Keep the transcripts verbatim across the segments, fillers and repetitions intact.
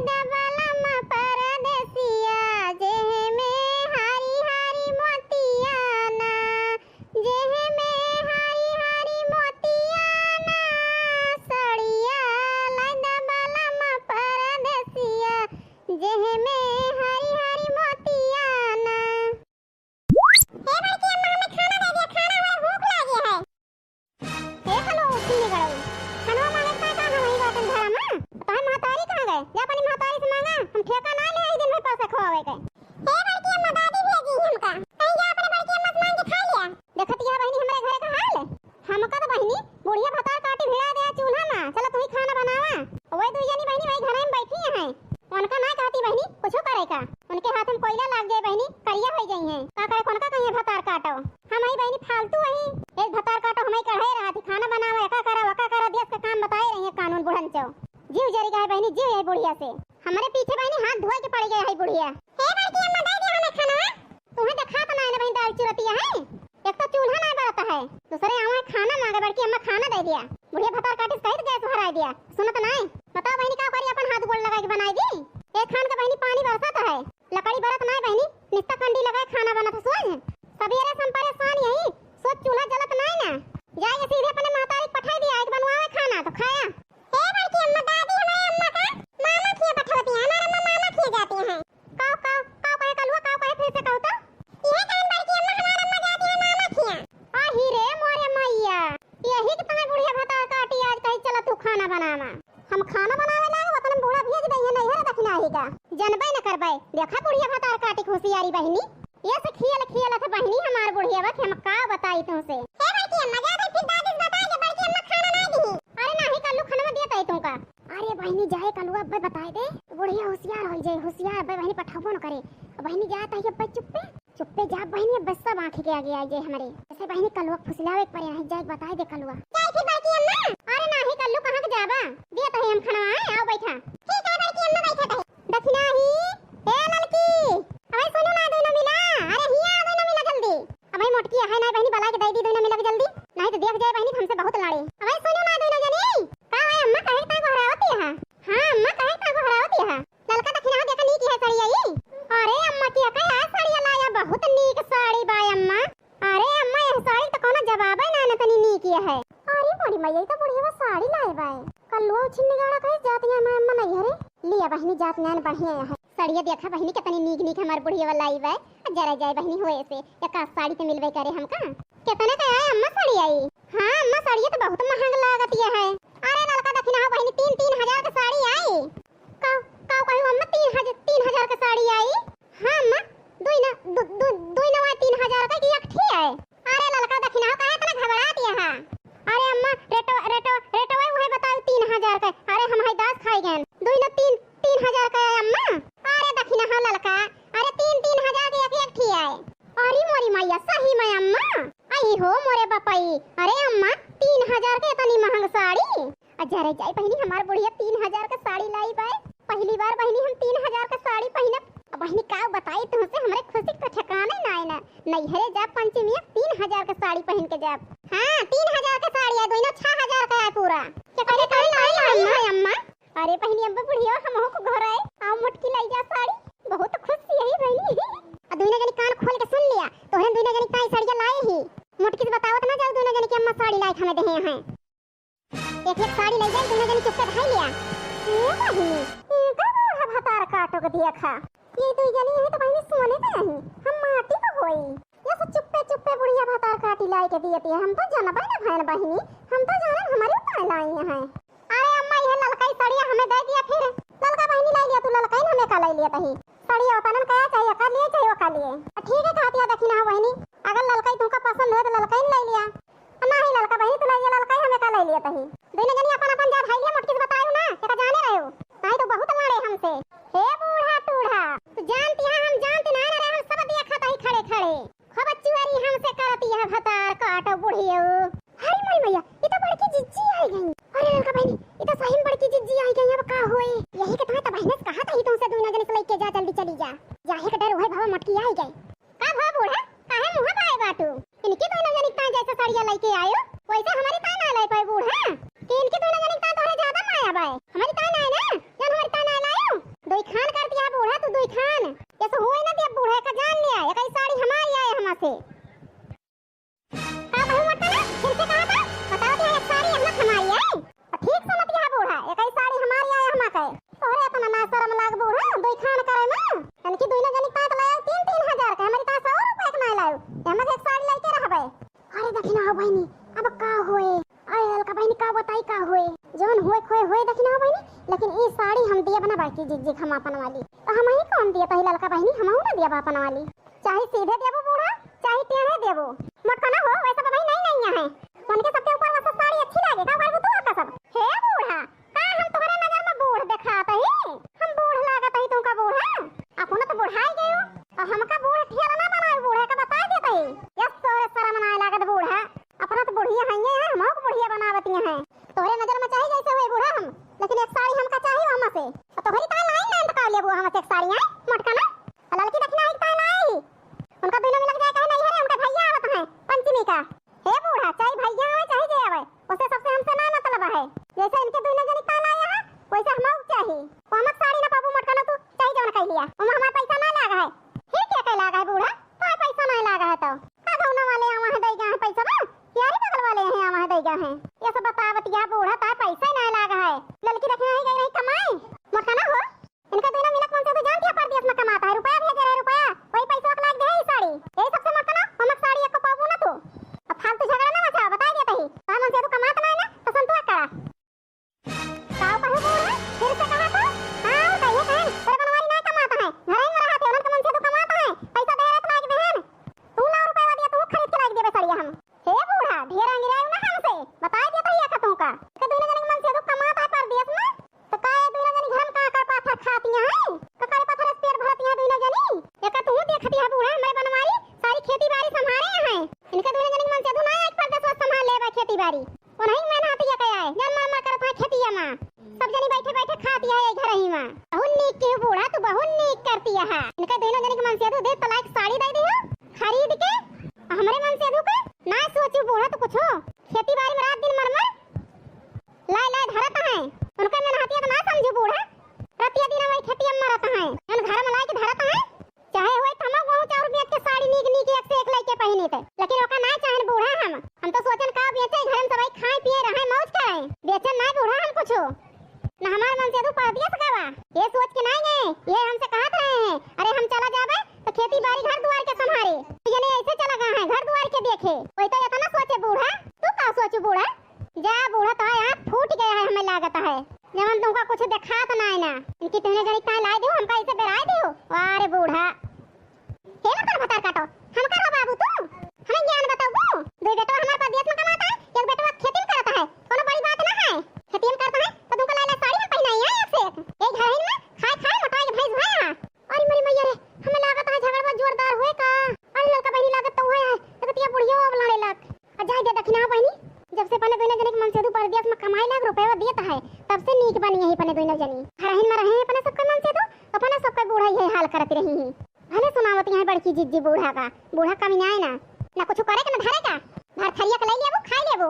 दबलम परदेसिया, जेह में हरी हरी मोतिया ना, जेह में हरी हरी मोतिया ना, सड़िया लाई दबलम परदेसिया, जेह में हरी हरी मोतिया ना। ए बड़की अम्मा, हमें खाना दे दिया, खाना हुए भूख लागे है। हे कलुआ, उठी नहीं गड़ो। खाना मांगे का, का हम ही बातन घर में? तोहे महतारी कहाँ गए? जा अपनी महतारी से मांगा, हम ठेका ना ले आई दिन भर पैसे खवावे के। हे बड़की अम्मा, दादी भेजी हमका। कहीं जा अपने बड़की अम्मा से मांग के खा लिया। देखत यह बहिनी हमरे घरे का हाल। हमका तो बहिनी बुढ़िया भतार काटी भिड़ा दे चूल्हा में। चला तू ही खाना बनावा। वही दुई जनी बहिनी वही घर में बैठी हैं। उनका ना कहती बहिनी कुछ करे का। उनके हाथ में कोयला लाग जाए बहिनी, करिया हो जाई हैं। का करे, कौन का कहिए भतार काटो। हम ही बहिनी फालतू वही। एक भतार काटो, हम ही कढ़े रहती, खाना बनावा, एका करा, वका करा, देश का काम बताए रही है कानून बुढ़न चो। जीव जरी गए बहिनी, जीव यही बुढ़िया से। हमरे पीछे बहिनी हाथ धोए के पड़ गए है बुढ़िया। हे बड़की अम्मा, दे दिया हमें खाना। तुम्हें देखा तो ना बहिनी, दाल चुरतिया है। एक तो चूल्हा ना बरत है, दूसरे आवा खाना मांगे, बड़की अम्मा खाना दे दिया। बुढ़िया भतार काटिस कही तो गैस हराई दिया, सुनत नाय। बताओ बहिनी, का करी, अपन हाथ गोड़ लगाई के बनाई दी। एक खान के बहिनी पानी बरसत है, लकड़ी बरत नाय बहिनी, निस्ता कंडी लगाए खाना बनत है सोझ। सबेरे से हम परेशान यही, सोझ चूल्हा जलत नाय ना। जाए सीधे अपने महतारी के पठाई दिया, एक बनवावे खाना तो खाया। हे बड़की अम्मा, दादी हमारे अम्मा का मामा खिया पठवती है, हमारे अम्मा मामा खिया जाती है। काव, काव, काव कहे कलुआ, काव कहे, फिर से कहो तो। यह कहन बड़की अम्मा हमार अम्मा जाती है मामा खिया। आही रे मोरे मैया, यही के तोहर बुढ़िया भतार काटी आज कही चला तू खाना बनावा। हम खाना बनावे लागे, वतन बूढ़ा भेज दई है नैहर दखिनाही का। जनबे न करबे, देखा बुढ़िया भतार काटी के होशियारी बहिनी। ये से खियल खियल थे बहिनी हमार बुढ़िया बा कि हम का बताई तुमसे। हे बड़की अम्मा, जा दे फिर दादी से बता दे, बड़की अम्मा खाना ना दी। अरे नाही कल्लू, खाना दिया तई तुमका। अरे बहिनी, जाए कलुआ अब्बे बताए दे, बुढ़िया होशियार हो जाए, होशियार अब्बे बहिनी पठौबो न करे। बहिनी जाए तही अब्बे चुप्पे, चुप्पे जा बहिनी, अब्बे सब आँखी के आगे आ जाए हमरे। जैसे बहिनी कलुआ फुसलावे के परे, नहीं जाए बताए दे कलुआ। जाए फिर बड़की अम्मा। अरे नाही कल्लू, कहाँ के जाबा? दिया तही हम खाना आए, आओ बैठा। ठीक है बड़की अम्मा, बैठा तही। दखिनाही, ए ललकी, अबे सुनू ना दोनों मिला, अरे हिया दोनों मिला जल्दी। अबे मोटकी है ना बहिनी, बला के दे दी दोनों मिला के जल्दी, नहीं तो देख जाए बहिनी हमसे बहुत लड़े। अबे सुनू ना दोनों जनी, का है अम्मा कहे का गोहरावती है? हाँ अम्मा, कहे का गोहरावती है? ललका दखिना देखा नीक है साड़ी आई। अरे अम्मा की का है साड़ी लाया, बहुत नीक साड़ी बा अम्मा। अरे अम्मा, यह साड़ी तो कोनो जवाबे ना, न तनी नीक यह है। अरे मोरी मैया, ई तो बुढ़िया साड़ी लाए बाए। कल्लुआ छिन्नी गाड़ा कहे जात है मैं अम्मा नहीं हरे। लिया बहिनी, जात नैन बढ़िया है। साड़िया देखा बहिनी, कितनी नीक नीक हमार बुढ़िया लाई बाए। जरा जाए बहिनी होए से, एक आध साड़ी तो मिलबे करे हमका। कितने का आए अम्मा साड़ी आई? हाँ अम्मा, साड़िया तो बहुत महंग लागत यह है। अरे ललका दखिना हो बहिनी, तीन तीन हजार का साड़ी आई। का, का कहू अम्मा, तीन हजार, तीन हजार का साड़ी आई? हाँ अम्मा, दुई न, दु, दु, दुई नवा तीन हजार का कि एक ठी है? अरे ललका दखिना हो, काहे इतना घबरात यहाँ? अरे अम्मा, रेटो, रेटो, रेटो वही बताओ तीन हजार का। अरे हम है दस खाई गए। दुई न तीन, तीन हजार का है अम्मा। अरे दखिना हो ललका, अरे तीन, तीन हजार के एक, एक ठी है। अरे मोरी मैया, सही में अम्मा? आई हो मोरे बपई, अरे अम्मा, तीन हजार के इतनी महंग साड़ी? अजरे जाई बहिनी, हमार बुढ़िया तीन हजार का साड़ी लाई बाय। पहली बार बहिनी हम तीन हजार का साड़ी पहिनब। अब बहिनी का बताई तुमसे, हमरे खुशी का ठिकाने ना है ना। नैहरे जाब पंचमी में तीन हजार का साड़ी पहिन के जाब। हाँ, तीन हजार का साड़ी है, दोनों छह हजार का है पूरा। क्या करे, अरे, साड़ी लाई है अम्मा? अरे बहिनी, अब बुढ़िया हमहू को घर आए, आओ मोटकी लाई जा साड़ी। बहुत खुश यही बहिनी। आ दोनों जनी कान खोल के सुन लिया, तोहरे दोनों जनी काई साड़िया लाए ही। मोटकी से बतावत ना जाओ दोनों जनी के अम्मा साड़ी लाई हमें देहे हैं। एक एक साड़ी ले जाए, दोनों जनी चुप्पे धाई लिया। ए बहिनी, इनका बूढ़ा भतार काटो के देखा। ये दुई जनी यही तो बहिनी सोने के नहीं, हम माटी को होई। ये सब चुप्पे चुप्पे बुढ़िया भतार काटी लाई के दिए थे, हम तो जानबे ना भैन बहिनी, हम तो जाने हमारी उतार लाई हैं। अरे अम्मा, ये ललकाई साड़िया हमें दे दिया फिर। ललका बहिनी लाई लिया, तू ललकाई हमें का लाई लिया तही। साड़िया उतारन का चाहे का लिए, चाहे का लिए। ठीक है, कहती है दखिना हो बहिनी, अगर ललकाई तुमका पसंद है तो ललकाई लाई लिया। नहीं ललका बहिनी, तू लाई ललका ही हमें का लाई लिया तही। दोनों जनी अपन अपन जात हाई लिया, मोटकी से बतायू ना, एका जाने रहो। नहीं तो बहुत लड़े हमसे। हे बूढ़ा टूढ़ा, तू जानती है, हम जानती ना रहे, हम सब देखा तही खड़े खड़े। खूब चुअरी हमसे करती है भतार काटो बुढ़ियो। हरी मोरी मैया, ये तो बड़की जिज्जी आई गई। अरे ललका बहिनी, ये तो सही में बड़की जिज्जी आई गई, अब का होए? यही के तहत बहिने से कहा तही तुमसे दोनों जने से लेके जा, जल्दी चली जा। जाहे के डर वही भवा मोटकी आई गई। का भवा बूढ़ा, काहे मुँह लेकिन ई साड़ी हम दियब ना बड़की जिज्जी के हम आपन वाली। तो हमही कौन दियत ही ललका बहिनी, हमहू ना दियब आपन वाली। चाहे सीधे देबो बूढ़ा, चाहे टेढ़े देबो। मोटकना हो, वैसे तो भाई नहीं, नहीं है। उनके सबके ऊपर वैसे साड़ी अच्छी लागे, का करबू तू ओका सब? हे बूढ़ा, का हम तोहरे नजर में बूढ़ देखात ही? हम बूढ़ लागत ही तुमका बूढ़ा? अपनो तो बुढ़ाई गयो, और हमका बूढ़ ठेला ना बनाए बूढ़ा का बताई देत ही। यस, तोहरे शर्म ना लागत बूढ़ा? अपना तो बुढ़िया हइये हैं, हमहू के बुढ़िया बनावतिया हैं। तोहरे नजर में चाहे जैसे हुए बूढ़ा हम, लेकिन एक साड़ी हमका चाही वहाँ से। और तोहरी ताई लाई ना तो का लेबू वहाँ से एक साड़ी, हैं? मोटकना। और ललकी दखिना ही ताई लाई। उनका दुनो मिलक जाए कहे नहीं है रे, उनका भैया आवत हैं पंचमी का। हे बूढ़ा, चाहे भैया आवे, चाहे जे आवे, उसे सबसे हमसे ना मतलब है। जैसे इनके दुनो जनी ताई लाई है, वैसे हमहू चाही। वो हमक साड़ी ना पाबू मोटकना तू, चाहे जौन कह लिया। ओमा हमार पैसा ना लागा है। फिर क्या कह लागा है बूढ़ा? तोय पैसा नहीं लागा है तो? का गौना वाले आवा है दैगा है पैसा बा? यारी बगल वाले हैं आवा है दैगा है। ये सब बतावत या बूढ़ा तोय पैसा ही नहीं लागा है। ललकी दखिना ही गई रही कमाई। मोटकना हो। इनका दुनो मिलक मन से तो जानती है परदेश में कमाता है, रुपया भेज रहे रुपया। वही पैसा लाग दे है ई साड़ी। यही सबसे मोटकना, हमक साड़ी एको पाबू ना तू। अब फालतू झगड़ा ना मचाओ, बताई देत ही। तोय मन से तू कमात नहीं ना, तो संतुआ करा। का कहू बूढ़ा? फिर से कहा तो? हाँ, और कहिए कहन, तोरे बनवारी ना कमात है, घर ही में रहत है, उन्हन के मन से तू कमात है, पैसा दे रहे तो लाग देहन। तू ला रुपया दिया, तू खरीद के लाग देबे सड़िया हम। हे बूढ़ा, ढेर अंगिरायू ना हमसे, बताई देत ही का तू का? के दुनो जने के मन से तू कमात है परदेश में, तो का ये दुनो जने घर में का कर पाथर खाती हैं? का करे पाथर से पेट भरती हैं दुनो जने? एका तू देखती है बूढ़ा, हमरे बनवारी सारी खेती बाड़ी संभारे हैं, इनके दुनो जने के मन से तू ना आज परदेश में संभाल लेबा खेती बाड़ी। उन्हीं में नहाती है कया है, जन मार मार करत है खेतिया में। सब जनी बैठे बैठे खाती है ये घर ही में। बहुत नीक के बूढ़ा, तू बहुत नीक करती है। इनके दुनो जनी के मन से तू दे तलाक साड़ी दे दी हो खरीद के। हमरे मन से तू के ना सोचू बूढ़ा, तू कुछो खेती बाड़ी में रात दिन मर मर लाए लाए धरत है। उनके मेहनतिया तो ना समझू बूढ़ा, रतिया दिन वही खेतिया में मरत है, जन घर में लाए के धरत है। चाहे होई त हमहू गहूं चाउर बेच के साड़ी नीक नीक एक से एक लइके पहिनी थे, लेकिन ओका ना चाहन बूढ़ा हम। हम तो सोचन का बेचे, घर में सबाई खाए पिए रहे मौज करे, बेचन ना बूढ़ा हम कुछो। ना हमार मन से तू परदेस गवा, ये सोच के ना गए, ये हमसे कहत रहे हैं, अरे हम चला जाबे तो खेती बाड़ी घर दुआर के संभारे, तो ये नहीं ऐसे चला गए हैं घर दुआर के देखे। वही तो इतना सोचे बूढ़ा, तू का सोचू बूढ़ा? जा बूढ़ा, तो आँख फूट गया है, हमें लागत है। जवन तुमका कुछ देखात नाय ना। इनकी तुमने जनी काहे लाए दियो, हमका इसे बेराए दियो। वाह रे बूढ़ा। हे ना कर भतार काटो, हम का रहो बाबू तू? हमें ज्ञान बताऊ। दो बेटवा हमार परदेस में कमाता है, एक बेटवा खेती में करता है, कोनो बड़ी बात ना है। खेती में करता है तो तुमको लाए लाए साड़ी हम पहनाई है एक से एक। एक घर में खाए खाए मोटाई के भैंस भया। अरे मरी मैया रे, हमें लागत है झगड़वा जोरदार होए का। अरे ललका बहिनी लागत तो हुए है, लगत या बुढ़िया अब लड़े लग। आ जाए दे दखिना बहिनी, जब से अपने दुनो जने के मन से तू परदेस में कमाए लाग रुपया देत है, तब से नीक बनी है अपने दुनो जनी। घरहिन में रहे अपने सबके मन से तू, अपने सबके बूढ़ा ये हाल करत रही है। भले सुनावत यहाँ बड़की जिज्जी बूढ़ा का, बूढ़ा कमी आए ना, ना कुछ करे के ना धरे का। भर थरिया के ले लेबू, खाए लेबू,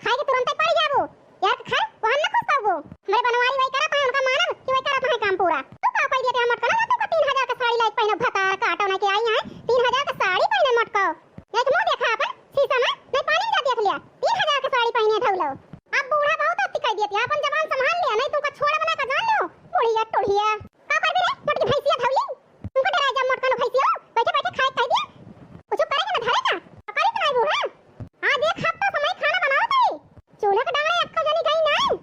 खाए के तुरंते पड़ जाबू। यार के खाए, वो हम ना खुश पाबू। हमरे बनवारी वही करत है, उनका मानब कि वही करत है काम पूरा। तू का पाई देते हम मटका ना, तू का तीन हजार के साड़ी लाइक पहने भतार काटो ना के आई है, तीन हजार के साड़ी पहने मटका। नहीं तो मुंह देखा अपन शीशा में, नहीं पानी में जा देख लिया। तीन हजार के साड़ी पहने धौलो। अब बूढ़ा बहुत अति कह दिया, अपन जबान संभाल लिया, नहीं तुमका छोड़ा बना का जान लो। बुढ़िया टुढ़िया। का करबी रे, मोटकी भैंसिया धौली? तुमको डरा जा मोटका नो भैंसिया, बैठे बैठे खाए कह दिया। कुछ करे के ना धरे का? करे के नहीं बूढ़ा? आज एक हफ्ता समय खाना बनाओ तई। चूल्हा के डांगड़े अक्का जनी गई नहीं।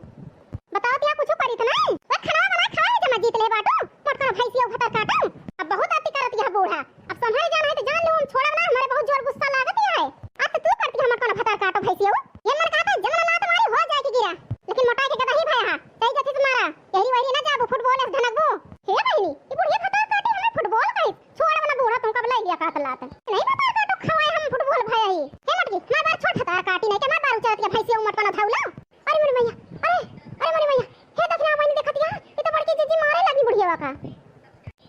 बताओ तिया कुछ करी तो नहीं? बस खाना बना खाओ जमा जीत ले बाटो। मोटका नो भैंसिया भतर काटो। अब बहुत अति करत यह बूढ़ा। अब संभल जाना है तो जान लो, हम छोड़ब ना, हमारे बहुत जोर गुस्सा लागत ही है। अब तो तू करती हमर कोनो भतार काटो भैंसियो। ये मन कहता जंगल लात मारी हो जाए के गिरा, लेकिन मोटा के गदही भया हा, चाहे जथी से मारा, यही वही ना जाबू फुटबॉल से धनकबू। हे बहिनी, ई बुढ़िया भतार काटी हमें फुटबॉल कही, छोड़ब ना बूढ़ा तुमका बुलाई लिया काट लात। नहीं भतार काटो खवाए हम फुटबॉल भया ही। हे मटकी, हमार बार छोड़ भतार काटी नहीं के हमार बार उचरत के भैंसियो मोट कोनो धौला। अरे मोरी मैया, अरे, अरे मोरी मैया, हे दखिना बहिनी देखत या, ई तो बड़की जीजी मारे लगी बुढ़िया का।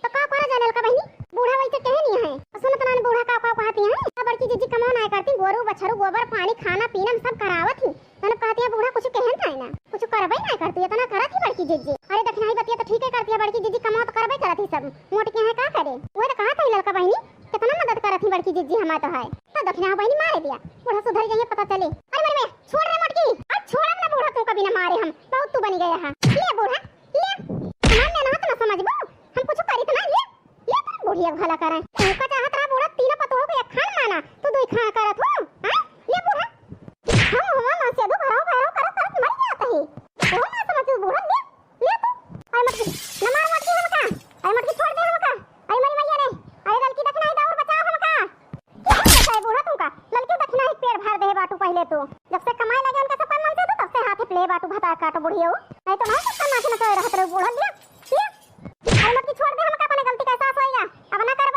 तो का करा जाने का बहिनी? बूढ़ा वैसे कहे नहीं है। सुनत नान बूढ़ा का, का कहती है? तो बड़की जीजी कमाओ ना करती, गोरू, बछरू, गोबर, पानी, खाना, पीना में सब करावत ही। तने कहती है बूढ़ा कुछ कहन था ना, कुछ करबे ना करती, इतना करत ही बड़की जीजी। अरे दखिना ही बतिया तो ठीक है करती है, बड़की जीजी कमाओ तो करबे करत ही सब। मोट के है का करे? वो तो कहा था ललका बहिनी, कितना मदद करत ही बड़की जीजी हमार तो है। तो दखिना बहिनी मारे दिया, बूढ़ा सुधर जाइए पता चले। अरे मरे छोड़ रे मोटकी, आज छोड़ब ना बूढ़ा तू कभी ना मारे हम, बहुत तू बनी गया है। ले बूढ़ा, ले, हमार मेहनत ना समझबू, हम कुछ करी तो ना, ले, ले तोर बुढ़िया के भला करे। तू का चाहत रहा बूढ़ा, तीनों पतोह के एक खान माना, तू दुई खान करत हो, हाँ? ले बूढ़ा, हम हुआ ना से दो भराओ भराओ करत करत मर जात ही। वो ना समझ तू बूढ़ा, ले, बुढ़ियो, नहीं तो ना कितना नाच नचाए रहत रहे बूढ़ा लिया, लिया। अरे मत की छोड़ दे, हमका अपने गलती का एहसास होइगा, अब ना कर।